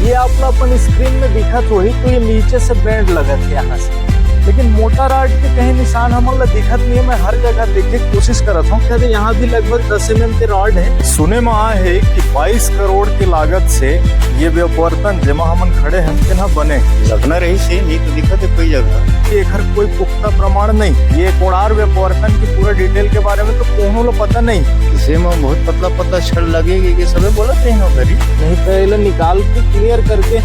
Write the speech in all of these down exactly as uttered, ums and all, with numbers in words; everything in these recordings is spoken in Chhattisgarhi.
ये आप ला अपन स्क्रीन में दिखत होही, तो ये नीचे से बेंड लगत हे यहाँ से, लेकिन मोटा राड के कहीं निशान हमन ला दिखत नहीं है। मैं हर जगह देखे के कोशिश करत हूँ। कहते यहाँ भी लगभग दस एमएम के राड है। सुने में आए है कि बाईस करोड़ के लागत से ये व्यपवर्तन, जेमा हमन खड़े हैं, तेन ह बने। लगना रहिस हे, नहीं तो दिखत है कोई जगह। कि एखर कोई पुख्ता प्रमाण नहीं। ये कोणार व्यपवर्तन की पूरा डिटेल के बारे में तो कोनो ला पता नहीं। इसे में बहुत पतला पतला छड़ लगे, ये सबे बोलत रहे हो घरी। नहीं तो एला निकाल के क्लियर करके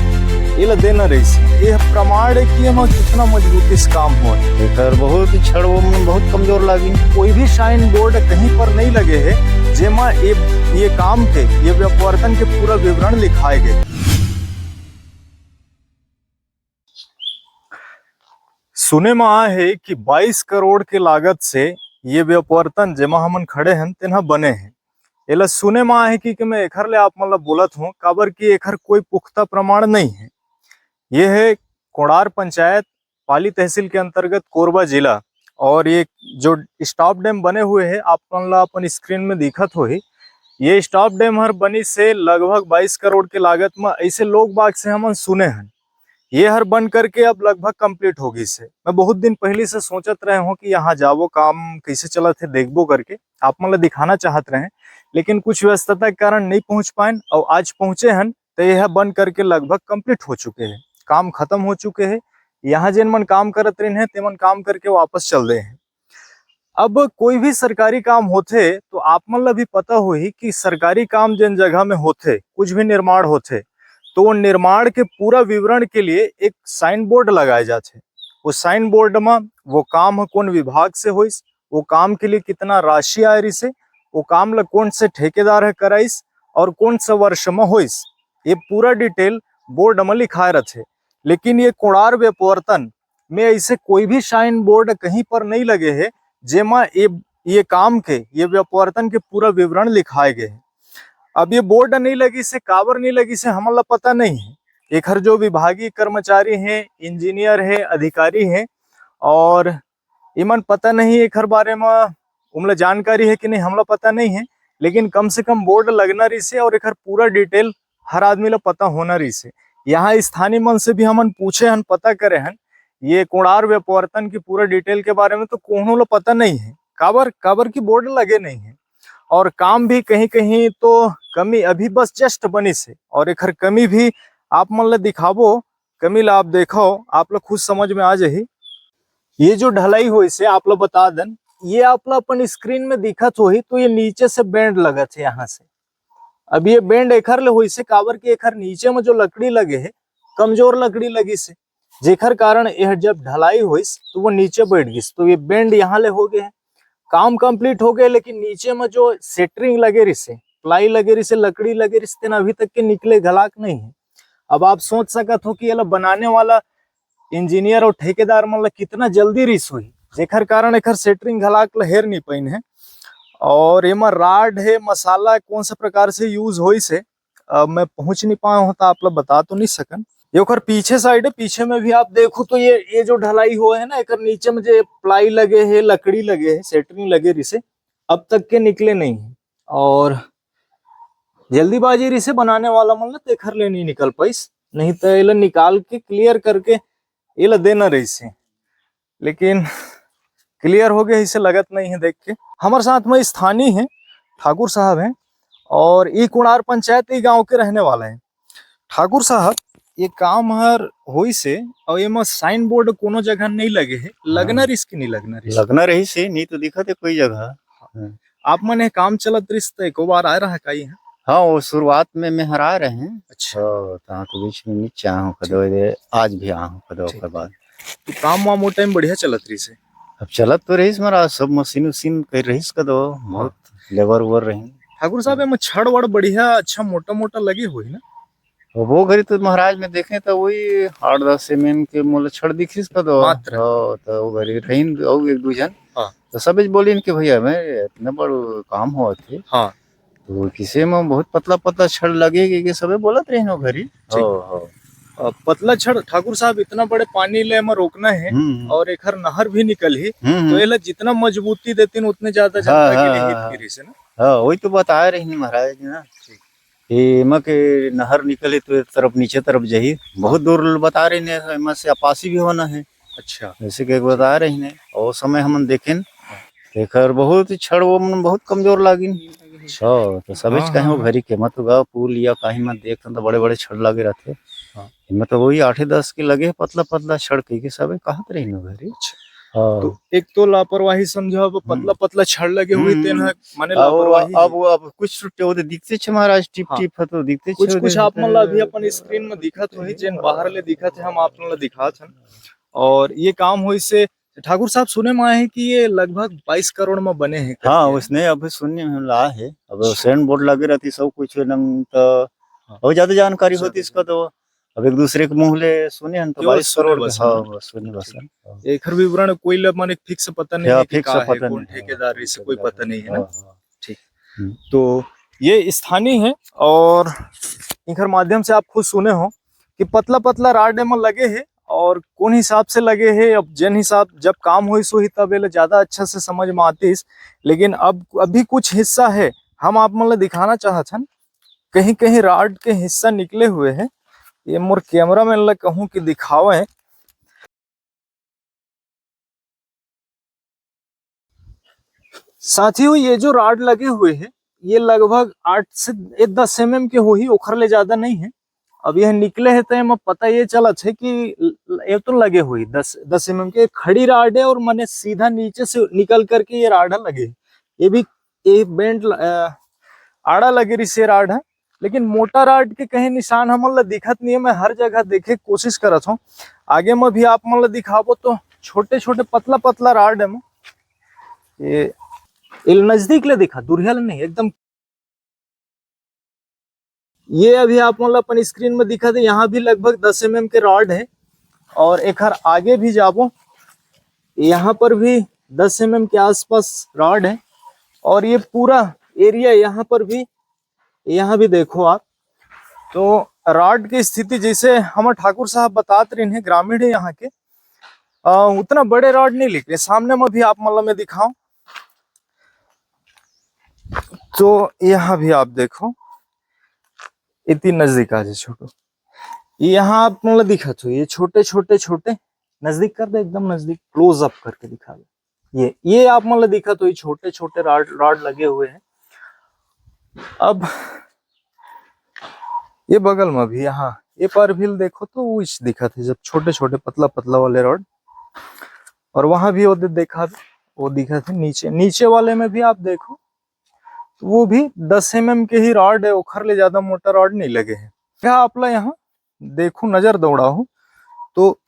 एला देना रहिस। ये प्रमाण है कि एमा कितना मजबूती से काम हो। एकर बहुत छड़ वो में बहुत कमजोर लागी। कोई भी साइन बोर्ड कहीं पर नहीं लगे है, जेमा ये, ये काम के, ये व्यपवर्तन के पूरा विवरण लिखाए गए। सुने म आए हे कि बाईस करोड़ के लागत से ये व्यपवर्तन, जेमा हमन खड़े हन, तेन ह बने हे। एला सुने म आए हे कि, कि मैं एखर ले आप मन ल बोलत हूँ, काबर कि एखर कोई पुख्ता प्रमाण नहीं है। ये है कोणार पंचायत, पाली तहसील के अंतर्गत कोरबा जिला, और ये जो स्टॉप डैम बने हुए हैं, आप मन ला अपन स्क्रीन में दिखत होही, ये स्टॉप डैम हर बनी से लगभग बाईस करोड़ के लागत म, ऐसे लोग बाग से हमन सुने हन। ये हर बन करके अब लगभग कंप्लीट हो गई से। मैं बहुत दिन पहले से सोचत रहे हूँ कि यहाँ जाबो, काम कैसे चलत है, देखबो करके आप मन ला दिखाना चाहत रहे, लेकिन कुछ व्यस्तता के कारण नहीं पहुँच पाएन, और आज पहुँचे हन, तो यह बन करके लगभग कंप्लीट हो चुके हैं, काम खत्म हो चुके हैं। यहाँ जेन मन काम करत रहिन हैं, ते मन काम करके वापस चल दे हैं। अब कोई भी सरकारी काम होथे, तो आप मन ला भी पता होही कि सरकारी काम जेन जगह में होथे, कुछ भी निर्माण होथे, तो वो निर्माण के पूरा विवरण के लिए एक साइन बोर्ड लगाए जाथे। वो साइन बोर्ड म वो काम ह कोन विभाग से होइस, वो काम के लिए कितना राशि आए रिसे, वो काम ला कोन से ठेकेदार ह कराइस और कोन से वर्ष म होइस, ये पूरा डिटेल बोर्ड म लिखाए रथे। लेकिन ये कोणार व्यपवर्तन में ऐसे कोई भी साइन बोर्ड कहीं पर नहीं लगे है, जेमा ये, ये काम के, ये व्यपवर्तन के पूरा विवरण लिखाए गए है। अब ये बोर्ड नहीं लगी से, काबर नहीं लगी से, हमन ला पता नहीं है। एखर जो विभागीय कर्मचारी हैं, इंजीनियर है, अधिकारी हैं, और इमन पता नहीं एखर बारे म, उमला जानकारी है कि नहीं, हमला पता नहीं है, लेकिन कम से कम बोर्ड लगना रहिसे और एखर पूरा डिटेल हर आदमी ला पता होना रहिसे। यहाँ स्थानीय मन से भी हमन पूछे हन, पता करे हन, ये कोणार व्यपवर्तन की पूरा डिटेल के बारे में, तो कोनो ला पता नहीं है। काबर, काबर की बोर्ड लगे नहीं है और काम भी कहीं कहीं तो कमी अभी बस जस्ट बनिस है, और एखर कमी भी आप मन ला दिखाबो, कमी ला आप देखो, आप ला खुद समझ में आ जाही। ये जो ढलाई होइस हे, आप ला बता देन, ये आप ला अपन स्क्रीन में दिखत होही, तो ये नीचे से बेंड लगत हे यहाँ से। अब ये बेंड एखर ले होइस हे, काबर कि एखर नीचे में जो लकड़ी लगे हे, कमजोर लकड़ी लगिस हे, जेखर कारण यह जब ढलाई होइस, तो वो नीचे बैठ गिस, तो ये बेंड यहाँ ले हो गए हे। काम कंप्लीट हो गए, लेकिन नीचे में जो सेटरिंग लगे रिसे, प्लाई लगे रिसे, लकड़ी लगे रिसे, तेन अभी तक के निकले घलाक नहीं है। अब आप सोच सकत हो कि एला बनाने वाला इंजीनियर और ठेकेदार मन ला कितना जल्दी रिस होही, जेखर कारण एखर सेटरिंग घलाक ला हेर नहीं पाइन है। और एमा राड है, मसाला कौन सा प्रकार से यूज होइस है, अब मैं पहुंच नहीं पाया हूं, तो आप लोग बता तो नहीं सकन। ये ओकर पीछे साइड है, पीछे में भी आप देखो तो ये, ये जो ढलाई हुआ है ना, एकर नीचे में जो प्लाई लगे है, लकड़ी लगे है, सेटरिंग लगे रिसे, अब तक के निकले नहीं है। और जल्दीबाजी रिसे बनाने वाला मन ला, तेखर ले नहीं निकल पाइस, नहीं तो एला निकाल के क्लियर करके एला देना रहिसे। लेकिन क्लियर हो गया, इसे लगत नहीं है देख के। हमारे साथ में स्थानीय है, ठाकुर साहब हैं, और ई कुणार पंचायत, ई गांव के रहने वाले हैं। ठाकुर साहब, ये काम हर होइस हे और एमा साइन बोर्ड कोनो जगह नहीं लगे है, लगना हाँ। रिस कि नहीं लगना रिस? लगना रहिस हे, नहीं तो दिखत है कोई जगह। हाँ। आप मन ये काम चलत रिस तो एको बार आए रहा का यहाँ? हाँ, वो शुरुआत में मैं हर आए रहे हैं। अच्छा। हाँ, तहाँ तो बीच में नीचे आए हूँ, ठीक। कदो ये आज भी आए हूँ, कदो ठीक। ओकर बाद। तो काम वाम वो टाइम बढ़िया चलत रिस हे? अब चलत तो रहिस महाराज, सब मशीन उशीन कर रहिस कदो, बहुत हाँ। लेबर उबर रही। ठाकुर साहब, हाँ। एमा छड़ वड़ बढ़िया, अच्छा, मोटा मोटा लगे होही ना? अब वो घरी तो महाराज में देखे तो वही आठ दस एमएम के मोला छड़ दिखिस कदो। मात्र? हाँ, तो वो घरी रहीन अउ एक दू झन। हाँ। तो सबे बोलिन कि भैया, मैं इतना बड़ काम होवत हे। हाँ। तो किसे में बहुत पतला पतला छड़ लगे के, के सबे बोलत रहिन वो घरी। ठीक। हाँ, हाँ। अ, पतला छड़, ठाकुर साहब, इतना बड़े पानी ले में रोकना है हम्म, हम्म। और एखर नहर भी निकल ही, हम्म, तो हम्म। एला जितना मजबूती देतीन उतने ज्यादा हाँ, जनता के हाँ, लिए हाँ, हित हाँ। की रहिस हे ना? हाँ, वही तो बताए रहिन महाराज जी ना। ठीक। ये एमा के नहर निकले तो ये तरफ, नीचे तरफ जाही, बहुत दूर बता रहे ने, एमा से अपासी भी होना है। अच्छा। जैसे कि बता रहे ने, और समय हमन देखेन, एकर बहुत ही छड़ वो मन बहुत कमजोर लागिन। अच्छा। हाँ, तो सबेच हाँ, कहे वो हाँ। घरी के मत गा पुल या कहीं मत देखन तो बड़े-बड़े छड़ लागे रहथे। हाँ। एमा तो वही आठे दस के लगे पतला-पतला छड़ कहिके सबे कहत रहिन वो घरी। अच्छा। हाँ। तो एक तो लापरवाही समझो, अब हम्म। पतला-पतला छड़ लगे हुए हम्म। तेन ह, माने अब, लापरवाही अब, है। अब कुछ टूटे वो तो दिखते छे महाराज, टिप हाँ। टिप ह तो दिखते कुछ, छे कुछ वो आप मन ला अभी अपन screen में दिखत होही, जेन बाहर ले दिखत हे, हम आप मन ला दिखात हन। और ये काम होइस हे ठाकुर साहब, सुने में आए हे कि ये लगभग बाईस करोड़ में बने हे करके। हाँ, उसने अभी सुनने में ला हे। अब अच्छा। Sign board लगे रहती, सब कुछ नंग त हाँ। और ज्यादा जानकारी होती इसका तो। अब एक दूसरे के मुंह ले सुने हन तो केवल बाईस करोड़ सुने के, बस हाँ, हन। बस सुने बस हन। हाँ। एकर विवरण कोई ल मन एक fix पता नहीं हाँ, है कि fix का हे, पता कौन नहीं है। ठेकेदार, हाँ, इसे कोई पता नहीं है ना। हाँ, हाँ। ठीक। हम्म। तो ये स्थानीय है और इनकर माध्यम से आप खुद सुने हो कि पतला पतला rod एमा लगे हे और कौन हिसाब से लगे हे, अब जेन हिसाब जब काम होइस होही तब एला ज्यादा अच्छा से समझ में आतिस, लेकिन अब अभी कुछ हिस्सा है हम आप मन ला दिखाना चाहत हन, कहीं कहीं rod के हिस्सा निकले हुए हैं। ये मोर cameraman ला कहूँ कि दिखावे। साथियों, ये जो rod लगे हुए हैं, ये लगभग आठ से दस एमएम के होही, ओखर ले ज्यादा नहीं है। अब यह निकले है तो एमा पता ये चलत है कि ल-, ल-, ये तो लगे हुई दस, दस एमएम के खड़ी rod है और माने सीधा नीचे से निकल करके ये rod है लगे। ये भी ये bend ल-, अ, आड़ा लगे रिहिसे rod है, लेकिन मोटा rod के कहीं निशान हमन ला दिखत नहीं है। मैं हर जगह देखे के कोशिश करत हूँ। आगे में भी आप मन ला दिखाबो तो छोटे छोटे पतला पतला rod है। ये, ये नजदीक ले दिखा, दूरिया ले नहीं, एकदम। ये अभी आप मन ला अपन screen में दिखत हे, यहाँ भी लगभग दस एमएम के rod है और एकर आगे भी जाबो, यहाँ पर भी दस एमएम के आसपास rod है और ये पूरा area यहाँ पर भी, यहाँ भी देखो आप, तो rod की स्थिति जैसे हमर ठाकुर साहब बतात रहिन हे, ग्रामीण है यहाँ के, अ, उतना बड़े rod नहीं निकले। सामने में भी आप मन ला मैं दिखाऊं तो यहाँ भी आप देखो, इतनी नजदीक आ जाए छोटू, यहाँ आप मन ला दिखत हो, ये छोटे छोटे छोटे, नजदीक कर दे, एकदम नजदीक, close up करके दिखा दे। ये, ये आप मन ला दिखत हो, ये छोटे छोटे rod, rod लगे हुए हैं। अब ये बगल में भी, यहाँ ये पार भी देखो तो वो इस दिखत है, जब छोटे छोटे पतला पतला वाले rod, और वहां भी वो दे-, देखा, वो दिखत है नीचे, नीचे वाले में भी आप देखो तो वो भी दस एमएम के ही rod है, ओखर ले ज्यादा मोटा rod नहीं लगे है। क्या आप ला यहाँ देखो, नजर दौड़ाओ तो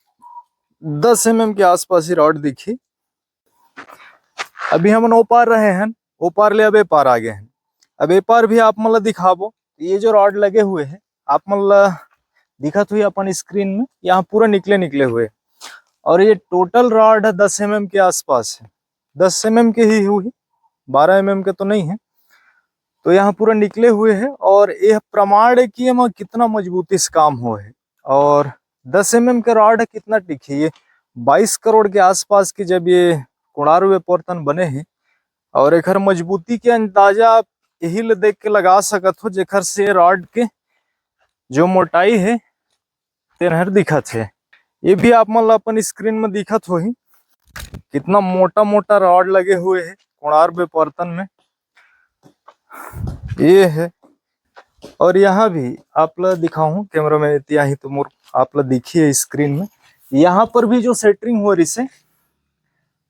दस एमएम के आसपास ही rod दिखी। अभी हमन ओ पार रहे हैं, ओ पार ले अब ए पार आ गए हैं। अब ए पार भी आप मन ला दिखाबो, ये जो rod लगे हुए हैं, आप मन ला दिखत हुई अपन screen में, यहाँ पूरा निकले निकले हुए, और ये total rod है दस एमएम के आसपास है, दस एमएम के ही हुई, बारह एमएम के तो नहीं है। तो यहाँ पूरा निकले हुए हैं और ये प्रमाण है कि एमा कितना मजबूती से काम हो है। और दस एमएम के rod है, कितना टिकही, ये बाईस करोड़ के आसपास के जब ये कोणार व्यापारतन बने हैं, और एकर मजबूती के अंदाजा आप यही ले देख के लगा सकत हो, जेकर से rod के जो मोटाई है तेन हर दिखत है। ये भी आप मन ला अपन screen में दिखत होही, कितना मोटा मोटा rod लगे हुए है कोणार व्यापारतन में। ये है, और यहाँ भी आप ला दिखाऊं, camera में इतिया ही तो मोर आप ला दिखी है screen में। यहाँ पर भी जो सेटरिंग हो रही से,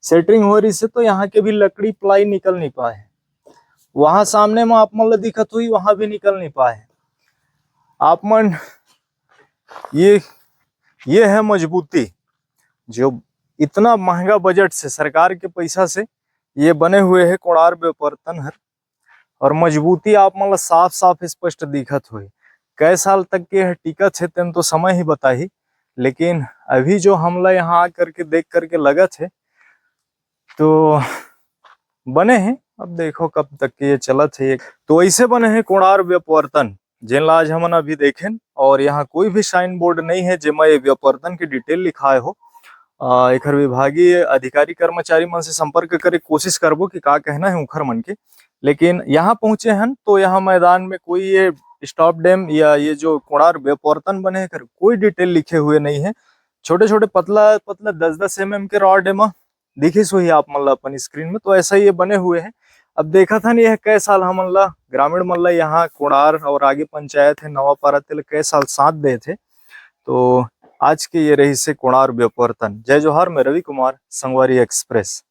सेटरिंग हो रही से, तो यहाँ के भी लकड़ी प्लाई निकल नहीं पाए। वहाँ सामने में आप मन ला दिखत हुई, वहाँ भी निकल नहीं पाए। आप मन, ये, ये है मजबूती, जो इतना महंगा बजट से, सरकार के पैसा से ये बने हुए है कोणार व्यापारतन हर, और मजबूती आप मन ला साफ साफ स्पष्ट दिखत होही। कै साल तक के यह टिकत है, तेन तो समय ही बताही, लेकिन अभी जो हमला यहाँ आ करके देख करके लगत है, तो बने हैं। अब देखो कब तक के ये चलत है। तो ऐसे बने हैं कोणार व्यापारतन, जेन ला आज हमन अभी देखेन, और यहाँ कोई भी साइन बोर्ड नहीं है जेमा ये व्यापारतन के डिटेल लिखाए हो। आ, एखर विभागीय अधिकारी कर्मचारी मन से संपर्क करे के कोशिश करबो कि का कहना है उखर मन के। लेकिन यहाँ पहुँचे हन तो यहाँ मैदान में कोई ये स्टॉप डैम या ये जो कोणार व्यापवर्तन बने हे, एकर कोई डिटेल लिखे हुए नहीं है। छोटे छोटे पतला पतला दस दस एम एम के रॉड एमा दिखिस होही आप मन ला अपन स्क्रीन में, तो ऐसा ये बने हुए हैं। अब देखत हन ये कै साल हमन ला, ग्रामीण मन ला यहाँ कोणार और आगे पंचायत है नवापारा, तेला कै साल साथ दे थे। तो आज के ये रहिसे कोणार व्यापवर्तन। जय जोहार, मैं रवि कुमार, संगवारी एक्सप्रेस।